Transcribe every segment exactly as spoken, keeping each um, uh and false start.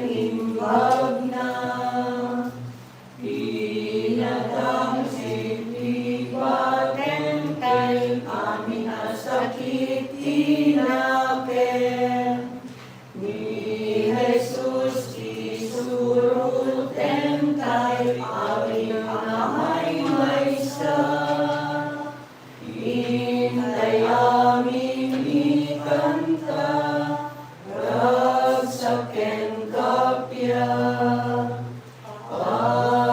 imbagna. Pinatangsit ti pateng, ti amin a sakit ti nakem. Ni Jesus ti suruten, ti amin a maymaysa. Intay amin ikanta, ragsak ken kappia.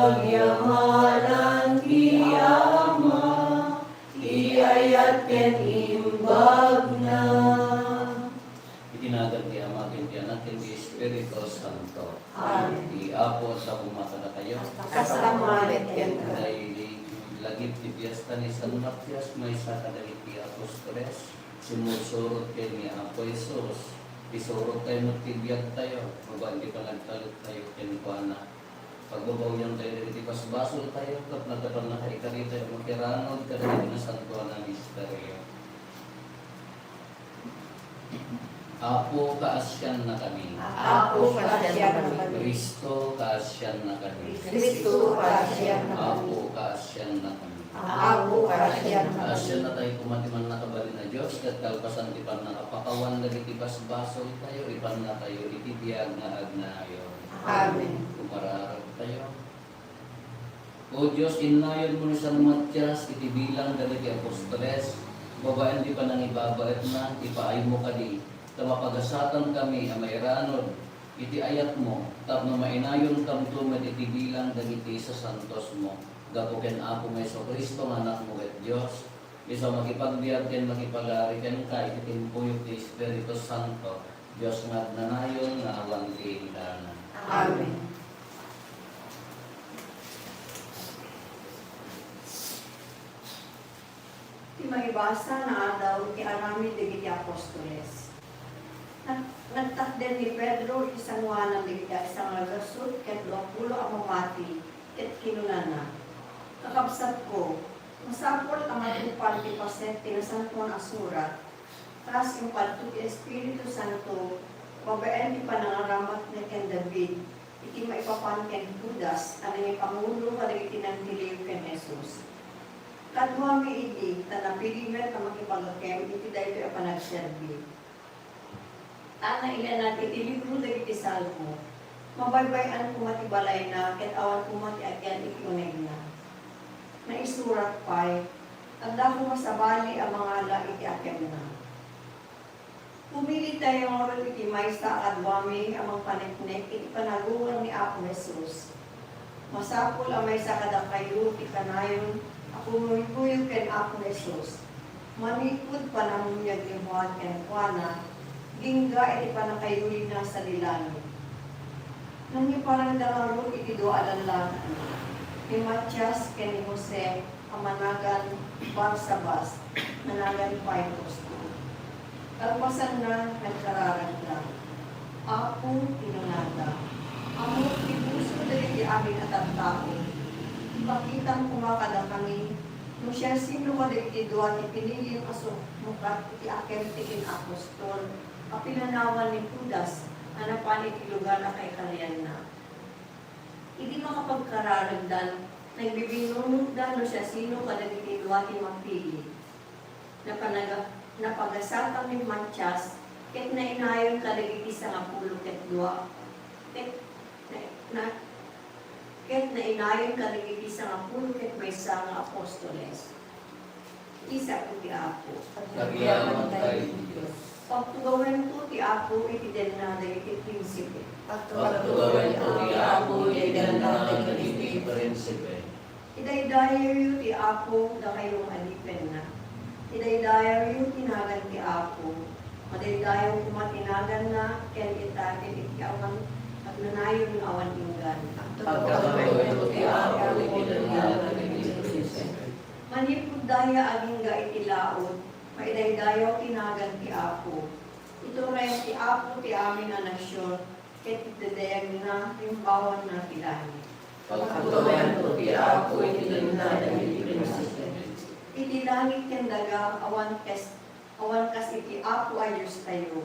Pagyamanan ti Ama, ti ayat ken imbagna. Iti nagan ti Ama, ken ti Anak, ken ti Espiritu Santo. Amen. Ti Apo adda koma kadakayo. Kasta met kenka. Daydi lagip ti fiesta ni San Matias, maysa kadagiti apostoles, simmursurot ken ni Apo Jesus. Isurot tayo met ti biag tayo, babaen ti panagtalek tayo kenkuana. Pagbabawian tayo dagiti basbasol tayo, tapno adda pannakaikari tayo makiranod kadagiti nasantoan a misterio. Apo, kaasiannakami. Apo, kaasiannakami. Cristo, kaasiannakami. Cristo, kaasiannakami. Apo, kaasiannakami. Apo, kaasiannakami. Kaasianna tayo koma ti Mannakabalin a Dios, ket kalpasan ti pannakapakawan dagiti basbasol tayo, ipanna tayo iti biag nga agnayon. Amen. Kumararag tayo. O Dios, innayonmo ni San Matias iti bilang dagiti apostoles, babaen ti panangibabaetna, ipaaymo kadi, ta mapagasatan kami a mairanod iti ayatmo, tapno mainayonkamto met iti bilang dagiti sasantosmo. Gapu ken Apo nga Jesu-Cristo nga Anakmo ket Dios, isu a makipagbiag ken makipagari kenka iti timpuyog ti Espiritu Santo, Dios nga agnanayon nga awan ti ingganan. Amen. Ti maibasa nga adaw iti aramid dagiti apostoles. Nag-, nagtakder ni Pedro iti sangoanan dagiti agsangagasu ket duapulo a mamati, ket kinunana, "Kakabsatko, masapul a matupad ti paset ti Nasantoan a Surat, kas impadto ti Espiritu Santo babaen ti panangaramatna ken David iti maipapan ken Judas a nangipangulo kadagiti nangtiliw ken Jesus. Kaduami idi ta napili met a makipagakem iti daytoy a panagserbi." Ta naillanad iti libro dagiti Salmo, mabaybay-an koma ti balayna ket awan koma ti agyan iti unegna. Naisurat pay, "Adda koma sabali a mangala iti akemna." Pumili tayo ngarud iti maysa a kaduami a mangpaneknek iti panagungar ni Apo Jesus. Masapul a maysa kadakayo ti kanayon a kumuykuyo ken Apo Jesus. Manipud panamunyag ni Juan kenkuana, dingga iti pannakayulina sadi langit. Nangiparangda ngarud iti dua a lallaki, ni Matias ken ni Jose, a managan Barsabas, managan pay Justo. Kalpasanna, nagkararagda. "Apo," kinunada, "ammok ti puso dagiti amin a tattao. Ipakitam koma kadakami no siasino kadagiti dua ti pinilim a summukat iti akem ti kinapostol a pinanawan ni Judas a napan iti lugar a kaikarianna." Idi makapagkararagdan, nagbibinnunotda no siasino kadagiti dua ti mapili. Napanaga-, napagasatan ni Matias ket nainayon kadagiti sangapulo ket dua, ket na, na, ket nainayon kadagiti sangapulo ket maysa nga apostoles. Ti sao ti Apo. Agyamankay, Dios. Pagtugawento ti Apo iti denna dagiti prinsipe. Pagtugawento ti Apo iti denna dagiti prinsipe. Idaydayawyo ti Apo, dakayo nga adipenna. Idaydayawyo ti nagan ti Apo. Madaydayaw koma ti naganna ken ita ken iti awan agnanayon nga awan inggan. Pagtugawento ti Apo iti denna dagiti prinsipe. Manipud daya agingga iti laud, maidaydayaw ti nagan ti Apo. Ituray ti Apo ti amin a nasion, ket iti dayagna, rimbawanna ti langit. Pagtugawento ti Apo iti denna dagiti prinsipe. Iti langit ken daga, awan kas, awan kas iti Apo a Diostayo.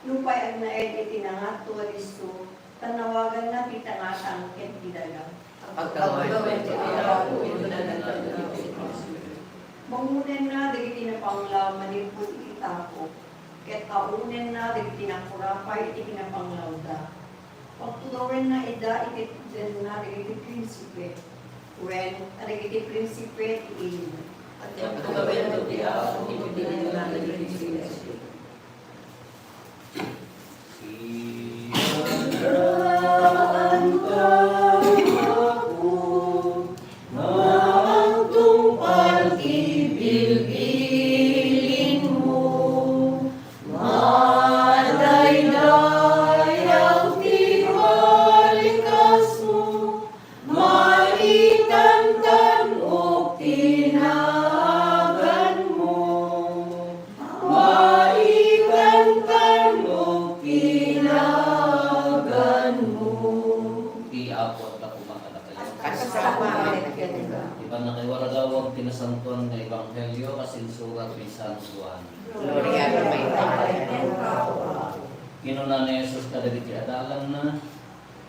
Nupay agnaed iti nangato a disso, Tan nawaganna ti tangatang ken ti daga. Pagtawenna ti Apo, inunanna dagiti Mangunenna dagiti napanglaw manipud iti tako, ket aunenna dagiti nakurapay iti kinapanglawda. Pagtugawenna ida iti teddenna dagiti prinsipe, wen kadagiti prinsipe ti ili. Pagtugawenna ti Apo iti teddenna dagiti prinsipe. Saan ka, Apo, nga agtungpal ti bilbilinmo? Madaydayaw ti balikasmo, maikantan-ok ti naganmo. Maikantan-ok ti naganmo. Ti Apo adda koma kadakayo. Kasama ket kenka. Ti pannakaiwaragawag ti nasantoan nga ebanghelio kas insurat ni San Juan. Gloria, Papa. Kinuna ni Jesus kadagiti adalanna,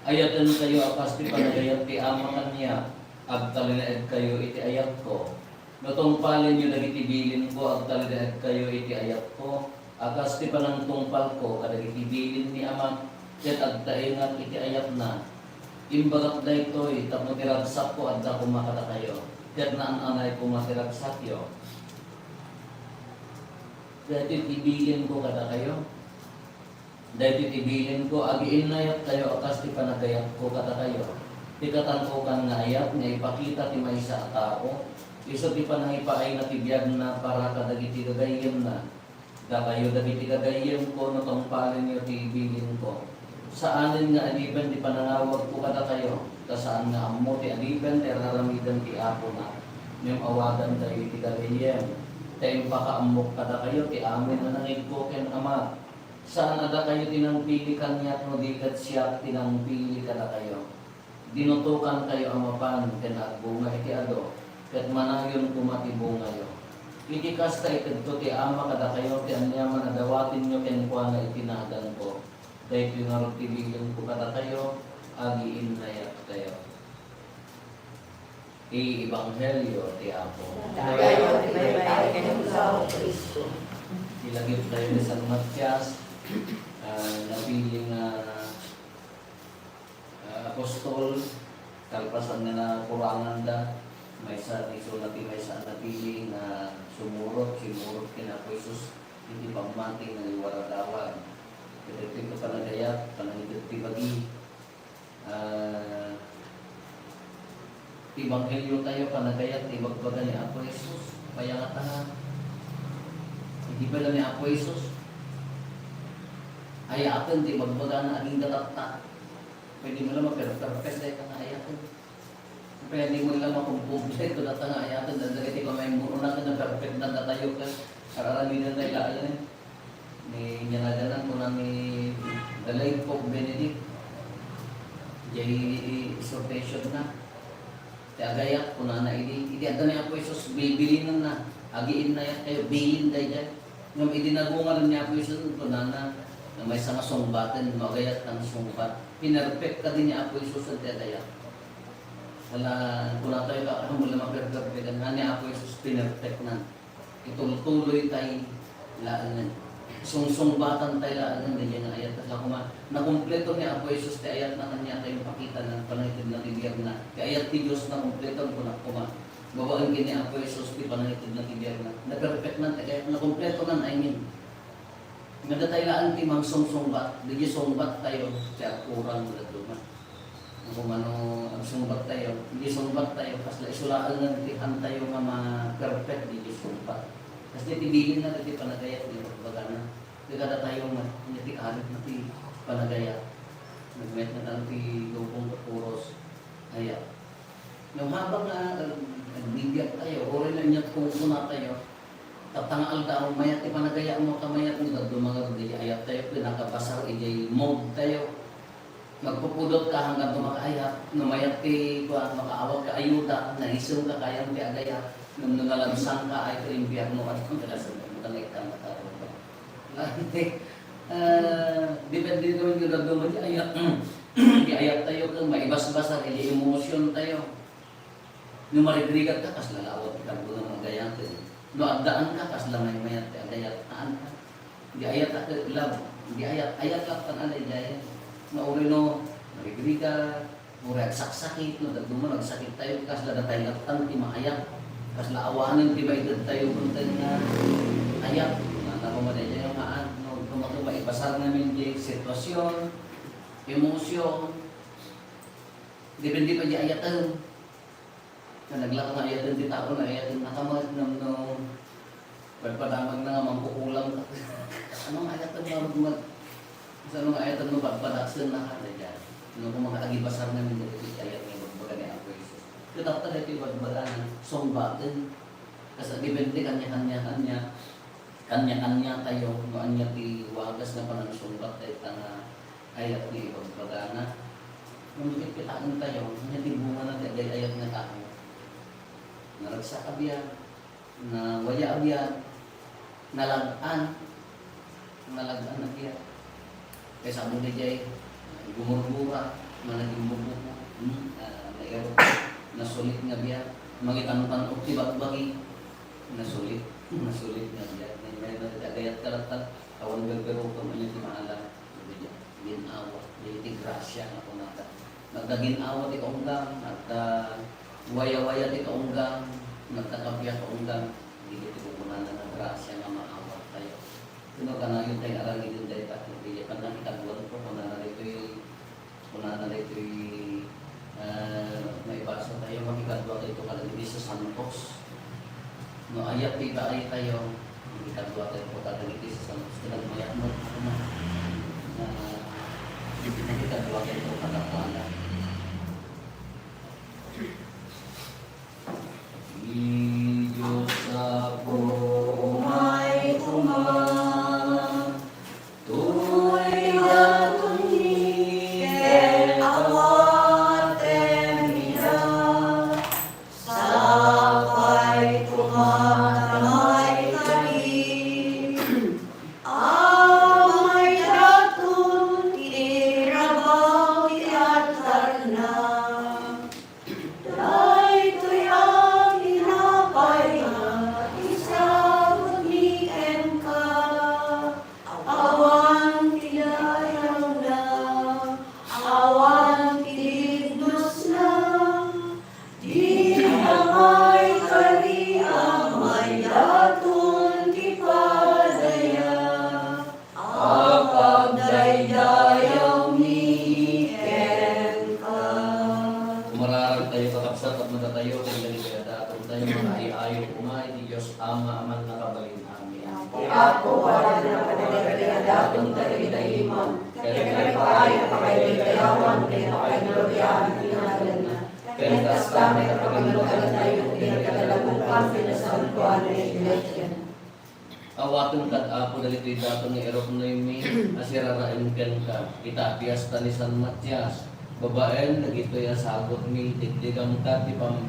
"Ayatenkayo a kas ti panagayat ti Ama kaniak. Agtalinaedkayo iti ayatko. No tungpalenyo dagiti bilinko, agtalinaedkayo iti ayatko, a kas ti panangtungpalko kadagiti bilin ni Amak, ket agtaengak iti ayatna. Imbagak daytoy tapno ti ragsakko adda koma kadakayo, ket naan-anay koma ti ragsakyo." Daytoy ti bilinko kadakayo. Daytoy ti bilinko, agiinnayatkayo a kas ti panagayatko kadakayo. Ti katangokan nga ayat nga ipakita ti maysa a tao, isu ti panangipaayna ti biagna para kadagiti gagayyemna. Dakayo dagiti gagayyemko no tungpalenyo ti bilinko. Saanen nga adipen ti panangawagko kadakayo, ta saan nga ammo ti adipen ti ar-aramiden ti apona. Ngem awagantayo iti gagayyem, ta impakaammok kadakayo ti amin a nangegko ken Amak. Saan a dakayo ti nangpili kaniak no di ket siak ti nangpili kadakayo. Dinutokankayo a mapan ken agbunga iti adu, ket manayon koma ti bungayo. Iti kasta, itedko ti Ama kadakayo ti aniaman a dawatenyo kenkuana iti naganko. Daytoy ngarud ti bilinko kadakayo, agiinnayatkayo. Ti Ebanghelio ti Apo. Daytoy ti Ebanghelio ti Apo Cristo. Ilagip tayo ni San Matias, ah, napili nga, ah, apostol, kalpasan nga nakuranganda, maysa, isuna ti maysa a napili nga sumurot, sumurot ken Apo Jesus, iti pammati nga iwaradawag. Ket iti panagayat, panangited ti bagi, Ah, ti ebanghelio tayo, panagayat ti ibagbaga ni Apo Jesus. Payangatangan. Idi bala ni Apo Jesus, ayaten ti ibagbagana agingga tatta. Pwede mo lang maperperpes dahil ka nga ayaten. Pwede mo lang makumpumpleto data nga ayaten. Dahil iti pamaimburunan ka na perfect na datayo ka. Kararamidan tayo laang, eh. Ni, niya naganan ko na ni the late Pope Benedict. Jay exhortation na. Ti agayat, kunana idi, idi adda ni Apo Jesus, bibilinen na. Agiinnayat kayo, bilin dayjay. Ngem idi nagungar ni Apo Jesus, kunana, nga maysa nga sungbaten, no agayat kang sungbat. Pinerpek kadi ni Apo Jesus ti agayat. Ala, kuna tayo ka, ano mo lang maperperpekan, nga ni Apo Jesus, pinerpek na. Itultuloy tay laengen. Sungsungbatan tay laengen, dayjay nga ayat. Kasla koma, nakumpleto ni Apo Jesus ti ayat na kanya tayo pakita ng panangited na ti biag na. Ti ayat ti Diyos nakumpleto, kuna koma. Babaen kini Apo Jesus ti panangited na ti biag na. Naperfect na, ti ayat, nakumpleto na, I mean. Nga datay laeng ti mangsungsungbat, dayjay sungbat tayo, ti agkurang mo dadduma. Kung ano, agsungbat tayo, dayjay sungbat tayo, kasla isu laeng nga ti han tayo nga ma-perfect, dayjay sungbat. Kasla ti bilin na, ti panagayat, ti pagbagana. Ti kada tayo nga, nga ti arit na ti panagayat. Nagmayat na tayo ti dukong kapuros. Aya. Ngem habang nga, ag-, agbibiag tayo, uray na inyat kung kuna tayo, tatta nga aldaw, mayat ti panagayat mo, ta mayat nga dadduma nga di ayat tayo, pinakabasar, ijay mood tayo. Magpupudot ka hanggang makaayat, no mayat ti, kuwan, makaawat ka ayuda, naisem ka, kayam ti agayat, ngem no nalabsang ka, ay, ito imbiag mo, at ang kalasan mo, talaga ka makaawat. Ah, depende naman yung dadduma di ayat. ayattayo ket maibasbasar iti emosiontayo. No marigrigat ka, kasla la awat ti karbonam nga agayaten. No addaan ka, kasla maymayat ti agayat. Haan ka. Di ayat a love. Di ayat, ayat latta nga daydiay. Nga uray no marigrigat, uray agsaksakit, no dadduma no agsakittayo, kasla datay latta ti maayat. Kasla awanen ti maitedtayo kunten nga ayat. Nga, nga, madaydiay nga haan, no, no, no, maibasar ngamin ti sitwasion, emosion, depende pay di ayaten. Nga naglaka nga ayaten ti tao, nga ayaten na ka met, ngem no padpadamagna nga mangkukulam ka. Ano nga ayaten nga rugmat? Sa ano nga ayaten no padpadaksen na ka, daydiay. No, kung mag-agibasar na nimo iti ayat nga ibagbaga ni Apo Jesus. Ket apta daytoy ibagbagana, sungbaten. Kas depende kanya-kanya, kanya, kanya-kanya tayo, no ania ti wagas nga panangsungbat dayta nga ayat nga ibagbagana. Ngem kitkitaen tayo, ania ti bungana ti agay-ayat nga tao? Naragsak a biag, nawaya a biag, nalag-an, nalag-an a biag. Kaysa mo daydiay, gumurbura, managimbubuko, hmm, ah, nairok, nasulit nga biag, mangitantan-ok ti bagbagi, nasulit, nasulit nga biag. May, may, may, agayat ka latta, awan gaggarukom, ania ti maalam. Gin-awa, dagiti grasia nga kunada. Nagdagin-awa ti kaunggang, nagda waya-waya ti kaunggang, nagdakapia kaunggang, dagiti kukunana nga grasia nga maawat tayo. Kuno kanayon tayo aramiden dayta, dagiti pannakikaduan ko, kunana ditoy, kunana ditoy, eh, maibasa tayo, makikadua tayo kadagiti sasantos. No, ayat ti ibaay tayo, makikadua tayo kadagiti sasantos. Kinagmayat mo, ano, na, makikadua tayo kadakuada. Ti Dios Apo, umay koma. Toy datonmi ken awatenmi, sapay koma ta maikari. Amay daton ti rabaw ti altarna. Daytoy a tinapay nga isagutmi kenka, awan ti dayawna, awan ti dignosna, dika maikari a maidaton ti padaya. A pagdaydayawmi kenka. Umararag tayo, kakabsat, tapno datayo ken dagiti daton tayo, mangaayo-ayo koma iti Dios Ama a mannakabalin. Amen. Apo, awanen a pagdaydayawmi dagiti imam, ken ipaay a pagdaydayawam ken pakagloriaan ti ngadanna. Ken kasta met a paglugadan tayo iti nagkadalagupan ti nasantoan nga iglesia. Awatem kad, Apo, dagitoy daton nga iruknoymi a siraraem kenka ita a fiesta ni San Matias. Babaen dagitoy a sagutmi, digdigam kad ti pam-,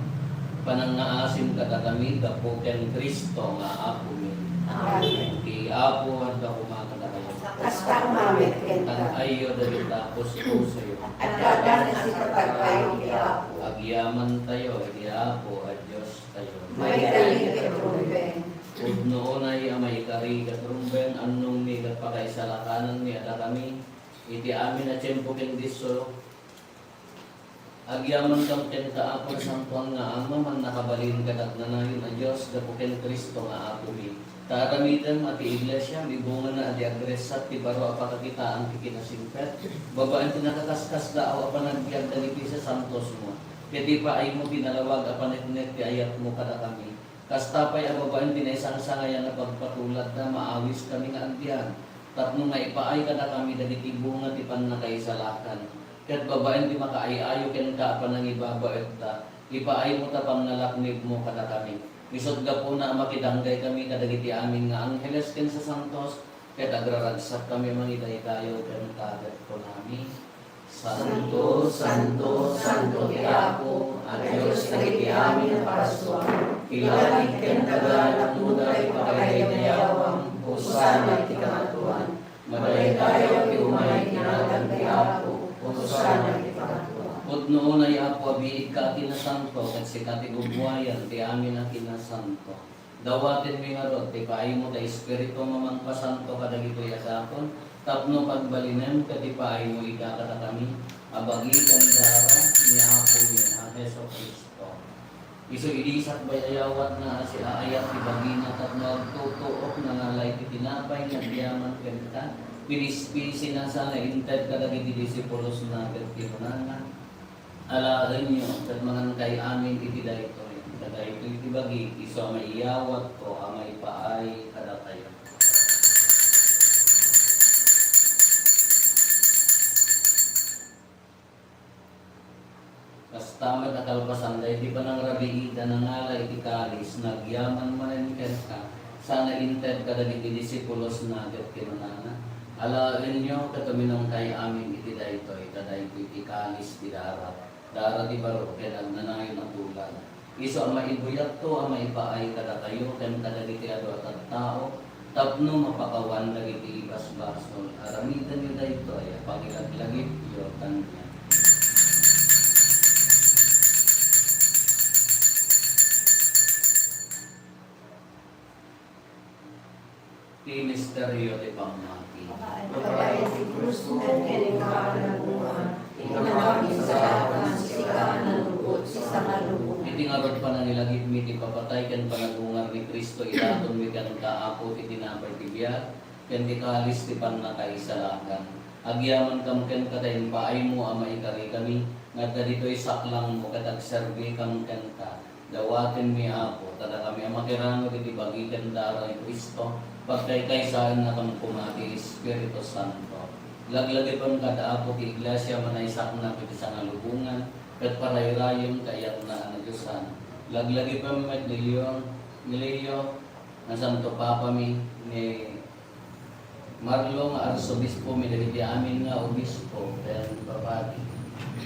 panangngaasim kadakami gapu ken Cristo nga Apomi. Amen. Ti Apo adda koma kadakayo. Kasta koma met kenka. Tan-ayyo dagita puspusoyo. Adda a sipatag-ayo ti Apo. Agyamantayo iti Apo a Diostayo. Maikari ket rumbeng. Pudno unay a maikari ket rumbeng, annongmi ket pakaisalakananmi a dakami, iti amin a tiempo ken disso, agyamankam kenka, Apo, Santoan nga Ama, mannakabalin ket agnanayon a Dios, gapu ken Cristo nga Apomi. Ta aramidem a ti iglesiam, ibungana a di agressat ti baro a pakakitaan ti kinasingpet, babaen ti nakaskaskasdaaw a panagbiag dagiti sasantosmo, ket ipaaymo ti nalawag a paneknek ti ayatmo kadakami. Kasta pay a babaen ti naisangsangayan a pagpatuladda, maawiskami nga agbiag, tapno maipaay kadakami dagiti bunga ti pannakaisalakan. Ket babaen ti makaay-ayo kenka a panangibabaetta, ipaaymo ta pannalaknibmo kadakami. Isut' gapuna a makidanggay kami kadagiti amin nga angheles ken sasantos, ket agraragsak kami a mangidaydayaw kenka ket kunami, Santo, santo, santo ti Apo a Dios dagiti amin a parasua. Ti langit ken daga napnona ti pagdaydayawam. Hosanna iti kangatoan. Madaydayaw ti umay iti nagan ti Apo. Hosanna iti No unay, Apo, abiidka a kinasanto, ket sika ti gugwayan ti amin a kinasanto. Dawatenmi ngarud ti paaymo ta Espiritu a mangpasanto kadagitoy a dakon, tapno pagbalinem ket ipaaymo ida kadakami a bagi ken dara ni Apomi a Jesu-Cristo. Isu idi sakbayayawatna a siaayat ti bagina tapno agtutuok, nangala iti tinapay nga agyaman kenka, pinispisina sana inted kadagiti disipulosna ket kinunana, "Alaenyo ket mangankay amin iti daytoy, ta daytoy ti bagi isu a maiyawatko a maipaay kadakayo." Kasta met a kalpasan daydi panangrabiida, nangala iti kalis, nagyaman manen kenka, sana inted kadagiti disipulosna ket kinunana, "Alaenyo ket uminumkay amin iti daytoy, ta daytoy ti kalis ti dara, dara ti baro ken agnanayon a tulag. Isu a maibuyatto a maipaay kadakayo ken kadagiti adu a tattao, tapno mapakawan dagiti ibasbasol. Aramidenyo daytoy a pangilaglagipyo kaniak." Ti misterio ti pammati. Babaen ti krusmo ken inka a nagungar, inka a naisalakan, sika a nalukot ti sangalubongan. Iti ngarud panangilagipmi ti papatay ken panagungar ni Cristo, idatonmi kenka, Apo, ti tinapay ti biag ken ti kalis ti pannakaisalakan. Agyamankam kenka ta impaaymo a maikarikami nga adda ditoy saklangmo ket agserbikam kenka. Dawatenmi, Apo, ta dakami a makirano iti bagi ken dara ni Cristo, pagkaykaysaennakam koma ti Espiritu Santo. Laglagipem kad, Apo, ti Iglesia a manaysaknap iti sangalubongan ket parayrayem ti ayatna a nadiosan. Laglagipem met ni Leon, ni Leo, nga Santo Papami, ni Marlo nga Arsobispomi, dagiti amin nga obispo ken papadi.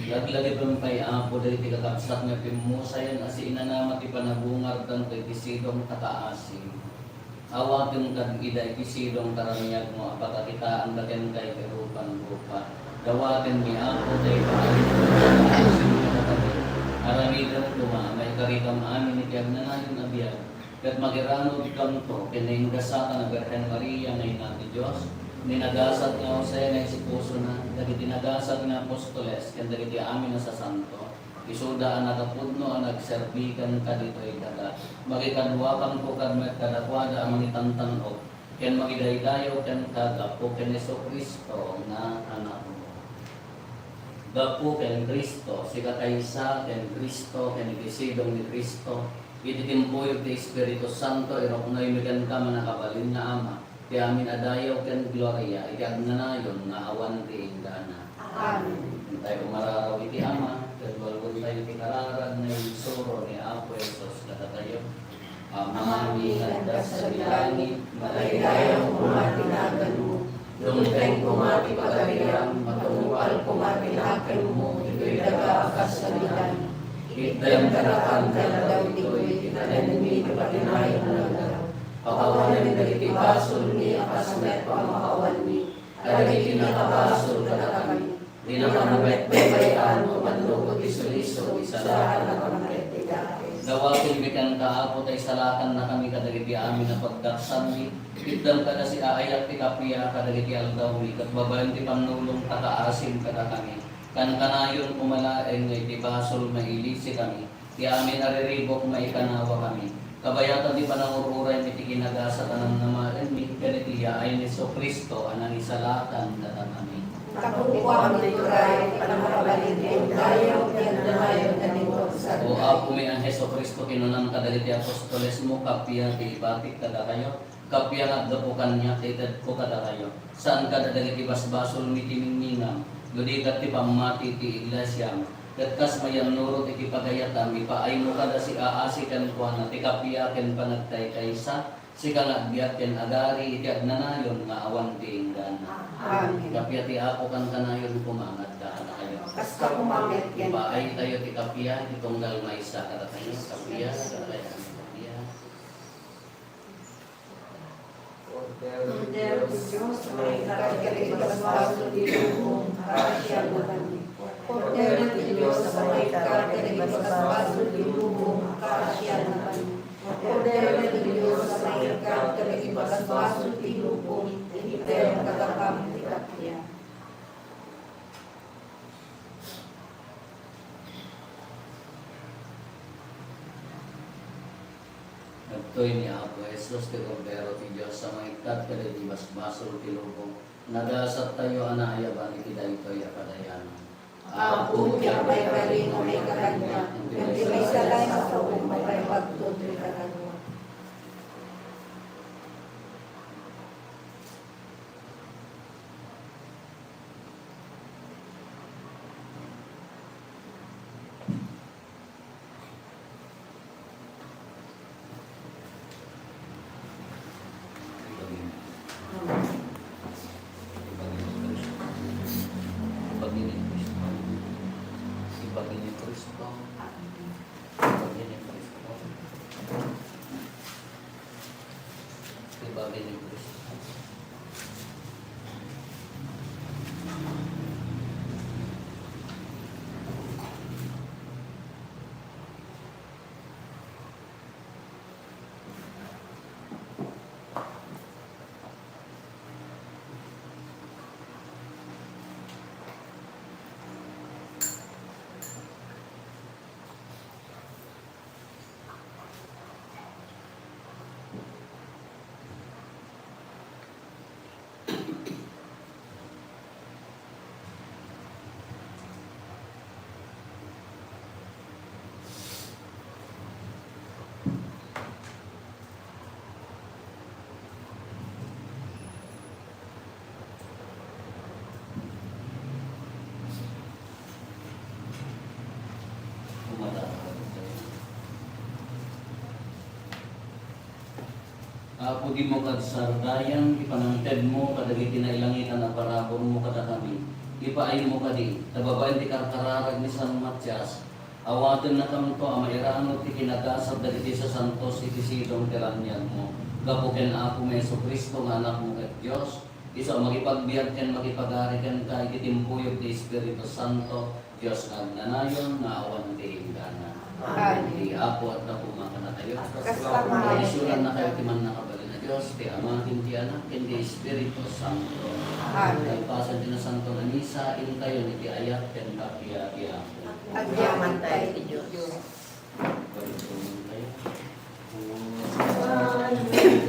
Laglagipem pay, Apo, dagiti kakabsat nga pimmusayan a siinanama ti panagungardanto iti sidong ta kaasim. Awatem kad ida iti sidong ta raniagmo a pakakitaanda kenka iti rupan rupa. Dawatenmi, Apo, dayta a aramidem koma a maikarikam amin iti agnanayon a biag. Ket makiranudkamto ken naingasatan a Birhen Maria nga Ina ti Dios, ni nagasat nga Jose nga esposona, dagiti nagasat nga apostoles, ken dagiti amin a sasanto, isuda a nakapudno a nagserbi kenka ditoy daga. Makikaduakamto kad met kadakuada a mangitantan-ok ken mangidaydayaw kenka gapu ken Jesu-Cristo nga Anakmo. Gapu ken Cristo, sika kaysa ken Cristo, ken iti sidong ni Cristo, iti timpuyog ti Espiritu Santo, iruknoymi kenka, mannakabalin nga Ama, ti amin a dayaw ken gloria iti agnanayon nga awan ti inggana. Amen. Intayo umararaw iti Ama, ket walwentayo ti kararag nga insuro ni Apo Jesus kadatayo. Amami nga adda sadi langit, madaydayaw koma ti naganmo. Dumteng koma ti pagariam, matungpal koma ti nakemmo, ditoy daga a kas sadi langit. Itdem kadakan ti aldaw ditoy ti kanenmi ti patinayon nga aldaw. Pakawanem dagiti basolmi a kas met pamakawanmi kadagiti nakabasol kadakami. Dinakam met baybay-an no mannugot ti sulisog, isalakan a pamatiag ti dakes. Dawatenmi kenka, Apo, ta isalakannakami kadagiti amin a pagdaksanmi. Itdem kada siaayat ti kappia kadagiti aldawmi, ket babaen ti pannulong ta kaasim kadakami. Kankanayon koma laeng nga iti basol mailisikami. Ti amin a riribuk, maikanawakami. Kabayatan ti panangur-uraymi ti kinagasat a namnamaenmi, ken iti yaay ni Jesu-Cristo a nangisalakan kadakami. Kapupuam ti turay, panangkabalin ti dayaw, ti agnanayon, ken ti pursarita. O Apomi a Jesu-Cristo, kinunam kadagiti apostolesmo, kappia ti ibatik kadakayo, kappia nga aggapu kaniak ti itedko kadakayo. Saan kada dagiti basbasolmi ti ningninam, no di ket ti pammati ti iglesiam. Ket kas mayannurot iti pagayatam, ipaaymo kada siaasi kenkuana ti kappia ken panagkaykaysa, sika nga agbiag ken agari iti agnanayon nga awan ti inggana. Amen. Kappia ti Apo kankanayon koma nga adda kadakayo. Kasta koma met ken. Ipaaytayo ti kappia iti tunggal maysa kadakayo. Kappia, kappia, kappia. Kordero ti Dios, mangikari iti basbasol ti lubong, pasianakami. Kordero ti Dios, Daytoy ni Apo Jesus ti Kordero ti Dios a mangikkat kadagiti basbasol ti lubong. Nagasattayo a naayaban iti daytoy a padayanan. Apo, ti abaybalinam iti kaniak, ngem ti maisalakan a saom, mapaibagto iti kaniak. Ibagi ni Cristo. Apo, dimo kadsardayan ti panangtedmo kadagiti nailangitan a paraburmo kadakami. Ipaaymo kadi, ta babaen ti karkararag ni San Matias, awatennakamto a mairanud ti kinagasat dagiti sasantos iti sidong ti laniagmo. Gapu ken Apomi Jesu-Cristo nga Anakmo ket Dios, isu a makipagbiag ken makipagari kenka iti timpuyog ti Espiritu Santo, Dios nga agnanayon nga awan ti inggana. Amen. Ti Apo adda koma kadatayo. Kasta koma. Bendisionannakayo ti Mannakabalin a Dios, ti Ama, ken ti Anak, ken ti Espiritu Santo. Amen. Kalpasan ti Nasanton a Misa, intayon iti ayat ken pagbiag ti Apo. Agyamankay ti Dios. Balikan tayo.